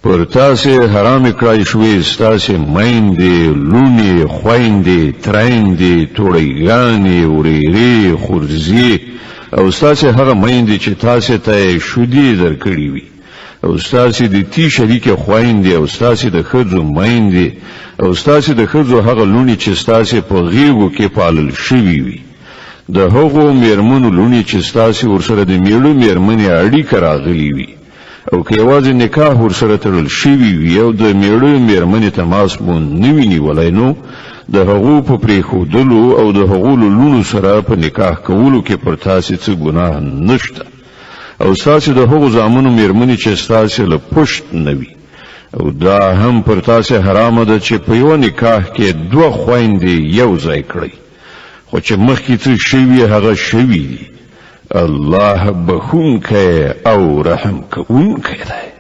پر تاسې حرامې کړای شوې ستاسې میندې، لوڼې، خویندې، تریندې، توړۍګانې، ورېرې، خورزې او ستاسې هغه میندې چې تاسې ته یې شودې درکړې وي او ستاسې د تی شریکې خویندې او ستاسې د ښځو میندې او ستاسې د ښځو هغه لوڼې چې ستاسې په غېږو کې پالل شوي وي، د هغو میرمنو لوڼې چې ستاسې ورسره د میړه میرمنې اړیکه راغلي وي او که یوازې نکاح ورسره تړل شوي وي او د میړه میرمنې تماس مو نه وي نیولی، نو د هغو په پرېښودلو او د هغو له لوڼو سره په نکاح کولو کې پر تاسې څه ګناه نشته. او ستاسې د هغو زامنو میرمنې چې ستاسې له پشت نه وي. او دا هم پر تاسې حرامه ده چې په یوه نکاح کې دوه خویندې یو ځای کړئ، خو چې مخکې څه شوي هغه شوي دي. الله بخښونکی او رحم کوونکی دی.